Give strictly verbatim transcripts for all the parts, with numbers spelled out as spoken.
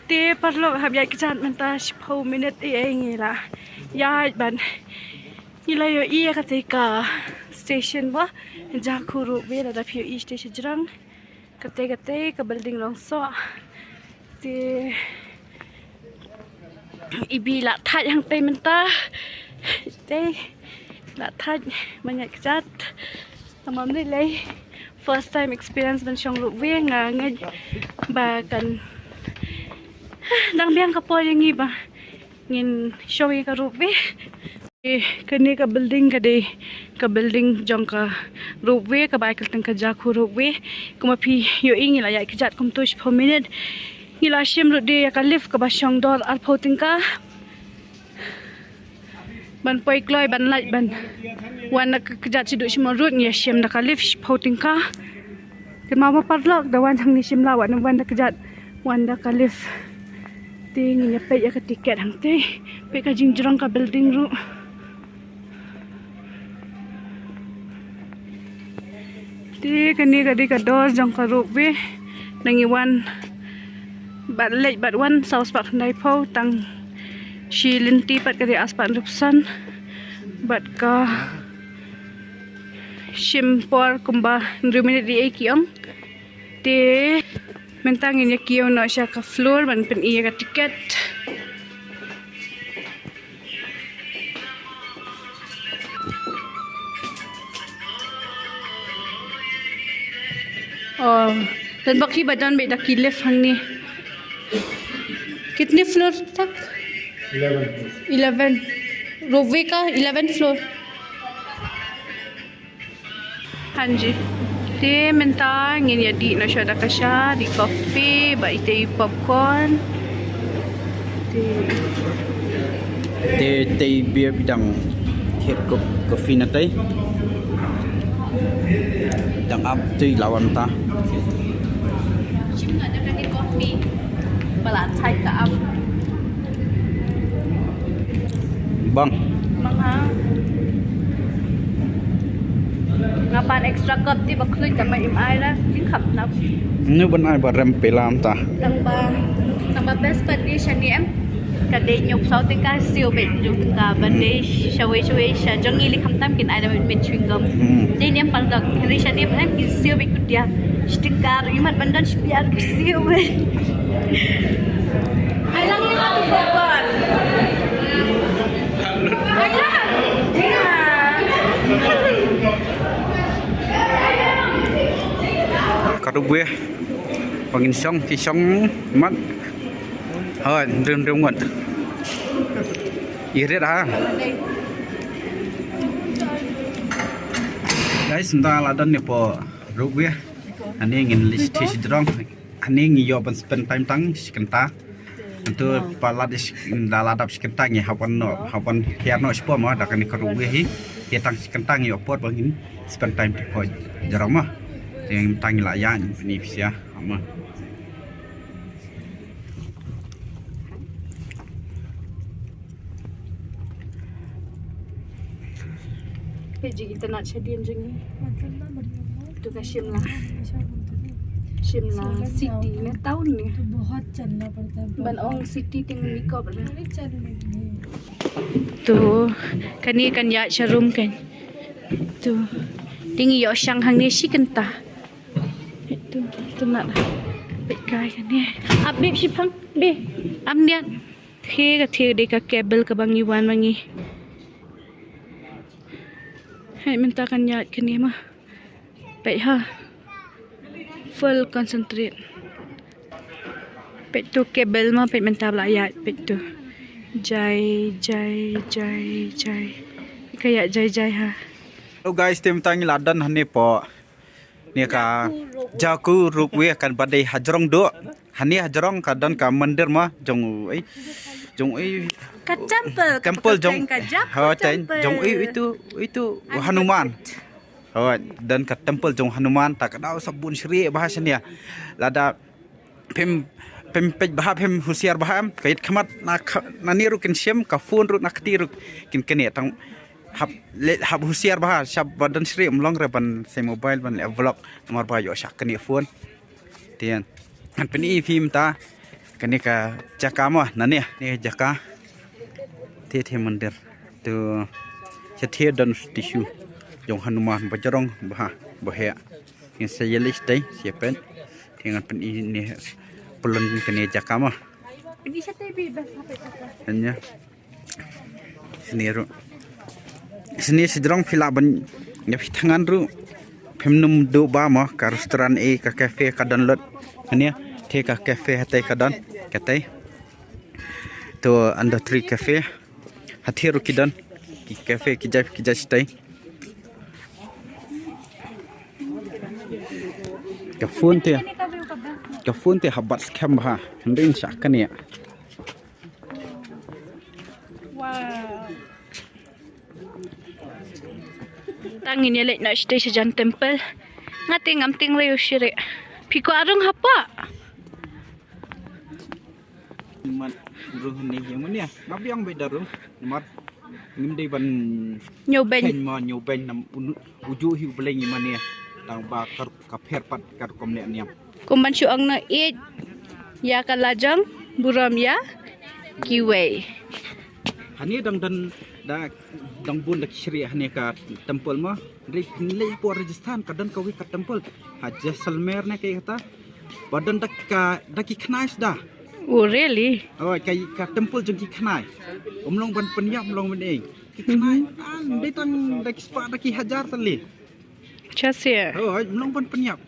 Te paralok, hap ïaid kjat mynta shiphew minit ïa ngi la ïaid ban, ngi la ïohi ïa kata ka station ba Jakhu Ropeway, lada phi ïohi station jrong. Kata kata ka building long soh. Te ibi la thait hangtei mynta. Te la thait mynta kjat. Tamam ni lei. First time experience ban shong ropeway, nga ngeit ba kan dang biang ka por ïa ngi ba ngin shong ïa ka ropeway. Eh, kane ka building ka dei ka building jong ka ropeway, kaba ai kyrteng ka Jakhu Ropeway. Kumba phi ïohi ngi la ïaid kjat kumto shiphew minit. Ngi la shim ruh de ïa ka lift kaba shong dor arphew tyngka. Ban poi kloi ban lait ban wan da ka kjat shaduh sha Mawryngkneng ngi ïa shim da ka lift shiphew tyngka. Kynmaw ba paralok, da wan hangne shim la wan, wan da kjat, wan da ka lift. Te ngin ïa peit ïa ka tiket hangtei. Peit ka jingjrong ka building ruh. Te kane ka dei ka dor jong ka ropeway. Ngi wan bad leit bad wan saw spah khyndaiphew, tang shi lynti pat ka dei ar spah hynriewphew san. Bad ka shim por kumba hynriew minit ïa ki ong. Te mynta ngin ïa kiew noh sha ka floor ban pyni ïa ka tiket. Oh, dan baki ba don beit da ki lift hangne. Kitne floor tak? Eleven. Eleven. Ropeway ka eleven floor. Hanji. Te mynta ngin ïa dih noh shuwa da ka sha, dih coffee bad itei popcorn. Te te tei beer, phi dang thied coffee na tei. Dang ap tei la wan ta. Bang. Bang ha. Nga pan extra cup te ba khluit, ka ma im ai la, jingkhap na. Nu ban ai ba rem pelam ta. Tang ba, tang ba best pat ni shane em. Ka dei hynñiew phew saw tyngka, siew beit hynñiew tyngka, ban dei shawei shawei sha jong ngi li khamtam kin ai da mit chewing gum. Hmm. Dei niam pal dok, hynrei shane em kin siew beit kutia. Shi tyngka ruh imat ban don shi pia ruh siew beit. Ai lang ni ma tu bor. Ai lang. Ka ropeway. Ba ngin shong, ki shong mat. Hooid, hynriew hynriew ngut. Irit ha. Guys, mynta la don ne po ropeway. Hangne ngin leit sha shatei jrong. Hangne ngi ïoh ban spend time tang shi kynta. Ntu pa lad shi, da la dap shi kynta ngi hap wan noh, hap wan hiar noh shi por mo da kane ka ropeway hi. Hi tang shi kynta ngi ïoh por ba ngin spend time te po jrong mo. Te mynta ngi la ïaid ni pisa mo. Peit ji itynnad shadien jong ngi. Tu ka Shimla. Shimla city ne town ne. बहुत चलना पड़ता है। Ban ong city te ngi kop la. Tu kane kan ïaid sha room kan. Tu te ngi ïoh shang hangne shi kynta. Tu, tu na. Peit kai kane. Ap bib shiphang, bib. Am niat. Thie ka thie dei ka cable kaba ngi wan ma ngi. Hai mynta kan ïaid kane ma. Peit ha. Full concentrate. Peit tu cable ma, peit mynta ba la ïaid, peit tu. Jai, jai, jai, jai. Ka ïaid jai jai ha. Hello guys, te mynta ngi la don hangne po. Ne ka Jakhu Ropeway kan ba dei hajrong duh. Hangne hajrong ka don ka mandir ma jong u, eh, jong u, eh, ka temple, ka temple jong, ka Jakhu, ha, temple jong u, eh, itu, itu Hanuman. Ha, don ka temple jong Hanuman, ta ka dei sa bun shrieh bha shane. Lada Phim, phim peit bha, phim husiar bha em. Ka ïit khmat na kha-, na ni ruh kin shim, ka phone ruh na kti ruh kin kane tang hap le-, hap husiar bha, shap ba don sri um long re ban sei mobile ban leh vlog. Namar ba ïoh shah kane phone. Tian. Ngan pyni phi mynta kane ka jaka mo, nane, ne jaka. Te te mandir. Tu, sa te don statue jong Hanuman, ba jrong bha, ba heh. Ngin sa ïaleit tei, sa peit. Te ngan pyni ne pylon kane jaka mo. Hanya. Sini ruh. Sini sdrong phi lah ban ïa phi thngan ruh. Phim nym duh ba mo ka restaurant e ka cafe ka don lut. Hanya te ka cafe hatei ka don. Katei. To under tree cafe. Hatei ruh ki don. Ki cafe ki jai ki jai stai. Ka phone te. Ka phone te habat skhem bha. Hynrei sha kane. Wow. Tang ngin ïaleit noh shatei shajan temple. Nga te ngam tieng re u shiri. Phi kwah rung hapoh? Mat rung hangne ïa mane. Nga biang beit da rung. Mat ngim dei ban ñiew beiñ. Beiñ ma ñiew beiñ nam unu-, uju hi u Blei ngi mane. Tang ba kar ka pher pat ka rukom leh niam. Kum ban shu ong na ïeit ïa ka lajong burom ïa kiwei. Hane dang dan da dang bun da ki shri hane ka temple ma. Ri pynlei hapoh Rajasthan ka don kawei ka temple ha Jaisalmer ne kaei kata. Ba don da ka da ki khnai sda. Oh really? Oh ka ka temple jong ki khnai. Um long ban pynïap um long ban ei. Ki khnai an dei tang da ki spah da ki hajar tali. Chasia. Oh, long ban pynïap.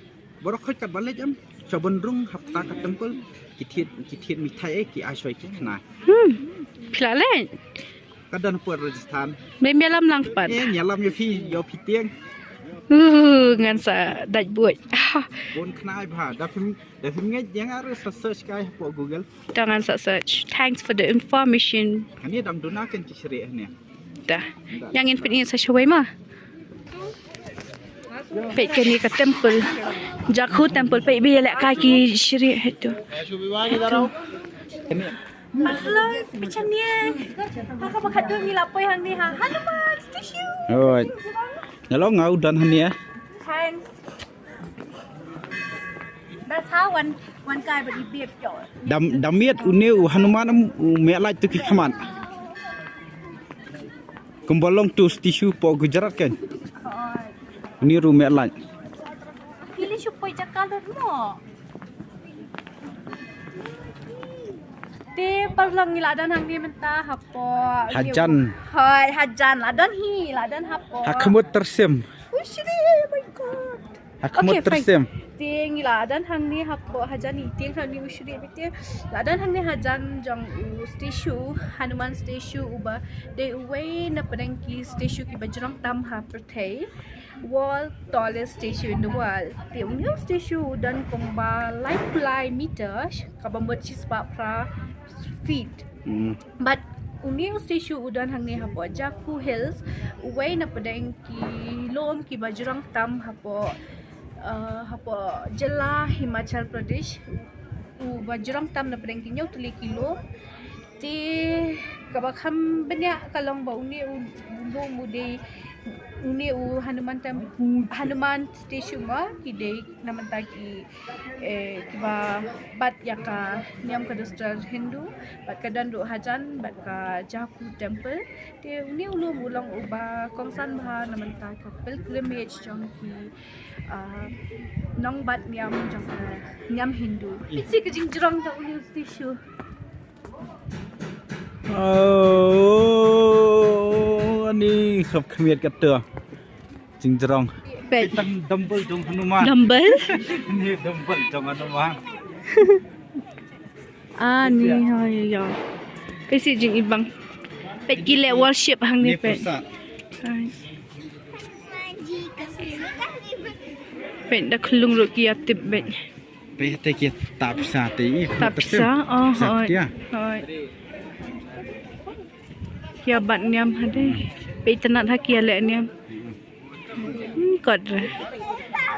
Baroh khoi kat ba leit em. Sa ban rung hapta ka temple. Ki thied ki thied mithai eh ki ai shoi ki khnai. Hmm. Phi la leit? Ka don hapoh Rajasthan. Mem ïalam lang pat. Eh, ïalam ïa phi, ïa phi tieng. Uh, ngan sa dait buit. Bun khnai bha. Da phim da phim ngeit ïa nga ruh sa search kai hapoh Google. Da ngan sa search. Thanks for the information. Kane dang duna kan ki shri hane. Da. Yang in pin sa shawai ma. Peit kane ka temple. Jakhu temple peit bi leh ka ki shri hito. Mahlo bichania. Haka ba khadum ni lapoi hangne ha. Hanuman statue. Oi. Hello ngau dan hania. Thanks. That's how one one guy but he behaved. Dam damiat une u Hanuman u me lait tu ki khaman. Kumba long tu statue po Gujarat kan. Ni ru me lait. Pili shu poi jakal mo. Te parlong ngi la don hangne mynta hapo. Hajan. Hoi hajan la don hi la don hapo. Hakmut tersim. Ushri, oh my god. Hakmut tersim. Te ngi la don hangne hapo hajan ni te hangne ushri bite. La don hangne hajan jong u statue Hanuman statue uba dei uwei na pdeng ki statue kiba jrong tam ha pyrthei. World tallest statue in the world. Te une u statue u don kumba lai phew lai meter kaba mut shispah phra feet. But une u statue u don hangne hapoh Jakhu Hills uwei na pdeng ki lum kiba jrong tam hapoh uh, hapoh jylla Himachal Pradesh uba jrong tam na pdeng ki hynñiew tylli ki lum. Te kaba kham bniah ka long ba une u lum u dei une u Hanuman tem Hanuman statue ma ki dei na mynta ki eh, kiba bat ïa ka niam ka dustur Hindu bat ka don ruh hajan bat ka Jakhu temple. Te une u lum u long uba kongsan bha na mynta ka pilgrimage jong ki ah, nongbat niam jong ka niam Hindu. Isi ka jingjrong jong une u statue. Oh, ani khap khmiat ka tu. Jingjrong. Peit. Tang dumbbell jong Hanuman. Dumbbell? Ni dumbbell jong Hanuman. Ah, ni ha ya. Peit si jing ibang. Peit ki leh worship hangne peit. Ai. Peit da khlung ruh ki ïa tip peit. Peit te ki tap sa te i. Tap sa. Oh, hoi. Hoi. Ki ïa bat niam hade. Peit tnat ha ki ïa leh niam. Hmm, kot re.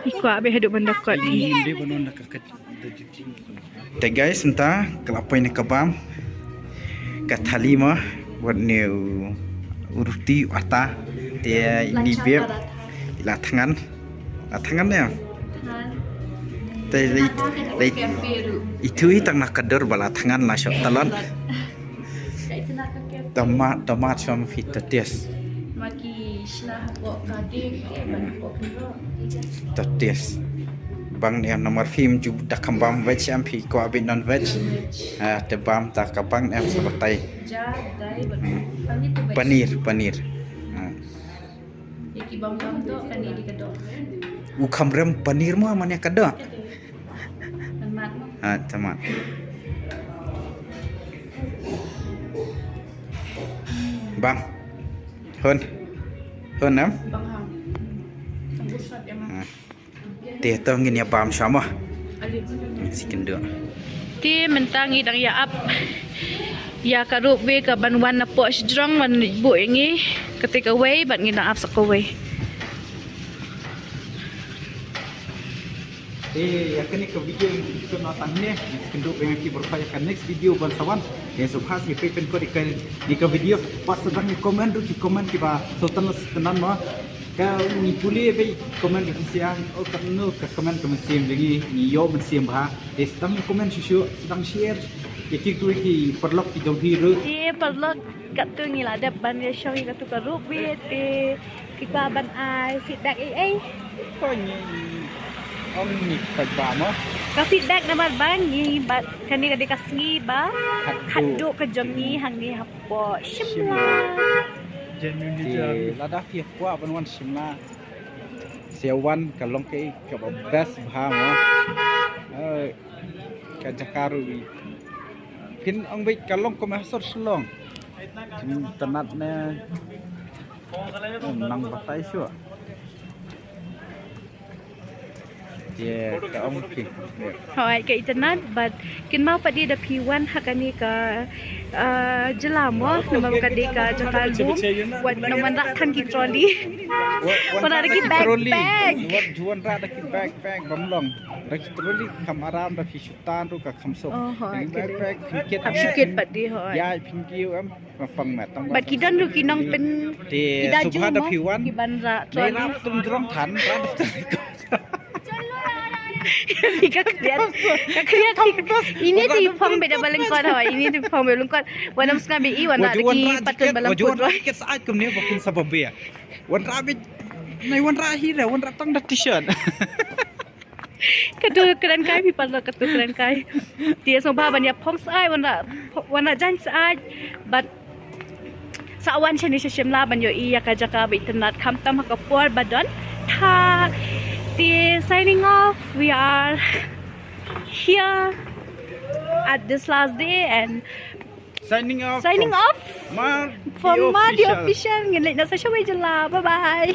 I kwah beit haduh ban da kot. Ni dei ban da ka kat da juti. Te guys, mynta ka la poi ne ka bam, ka thali mo, wat ne u, u ruti, u ata. Te ini beb i la thngan, la thngan ne. Te lei, lei, itu hi tang na ka dur ba la thngan la shot talon. Tama, tama shom phi tatis. Maki shna hapoh kaki, hapoh kaki. Tatis. Bang ne namar phim ju da kham bam veg, am phi kwah bit non veg. Ah, te bam ta ka bang ne sa batai. Ja, dai, paneer, paneer. Ah. Ïa ki bam bam to kane di ka doh. U kham rem paneer mo mane ka doh. Tamat mo. Ah, tamat. Bang. Hun. Hun em? Bang ha. Tangguh sat ya ma. Ah. Te to ngin ïa bam sha mo. Ali. Si kynduh. Te mynta ngi dang ïa ap ïa ka ropeway ka ban wan na poh shajrong ban buh ïa ngi ka takeaway bad ngi dang ap sa kawei. Te ïa kane ka video ngi kut noh tang ne, ngi kynduh ïa ngi ki baroh ïa ka next video ban sa wan. Te sngewbha sa peit pynkhot ïa kane ka video. Bad sdang ïa comment ruh ki comment kiba sngewtynnat sngewtynnat mo. Ka ngi pule beit comment ka mynsiem, o katno ka comment ka mynsiem jong ngi, ngi ïoh mynsiem bha. Te sdang comment shuh shuh, sdang share ïa ki, ki paralok ki jong phi ruh. Te paralok, katto ngi la dep ban ïa shong ïa katto ka ropeway, te phi kwah ban ai feedback ei ei? Ko ngi ong ngi peit ba mo. Ka feedback namar ba ngi bad kane ka dei ka sngi ba khatduh ka jong ngi hangne hapoh Shimla. Shimla. Te lada phi kwah ban wan Shimla, sa wan, ka long kaei kaba best bha mo. Eh, ka jaka ruh phin ong beit ka long kum ha sor Shillong. Phin tynnat ne, nang batai shuh. Ye, ka ong phi. Hooid, ka itynnat, bad kynmaw pat de da phi wan ha kane ka, ah, jylla mo, namar ka dei ka jaka lum, wat nym wanrah than ki trolley. Wat, wat wanrah da ki backpack. Wat ju wanrah da ki backpack, bym long. Da ki trolley kham aram, da phi shu tan ruh ka kham suk. Oh, hooid, ka dei. Backpack phin kit. Kham shu kit pat de, hooid. Ïa, phin kiew em. Bad ki don ruh ki nongpyn, te ki da ju mo, ki ban rah trolley. Rah tum jrong than, rah tum jrong. Ka khriat, ka khriat, ka khriat. Ini te phong beit da ba lyngkot, hooid, ini te phong beit lyngkot. Wat nym sngap beit, i wan rah da ki pateng ba lyngkot. Wan rah beit, nai wan rah hi re, wan rah tang da t-shirt. Katu kren kai, phi paralok, katu kren kai. Te sngewbha ban ïa phong sa ai, wan rah, wan rah jaiñ sa ai. Bad sa wan shane sha Shimla ban ïohi ïa ka jaka ba itynnat khamtam ha ka por ba don tha. Te signing off, we are here at this last day and signing off. Signing off from Mar the Official. Ngin leit noh sa shawei jylla. Bye bye.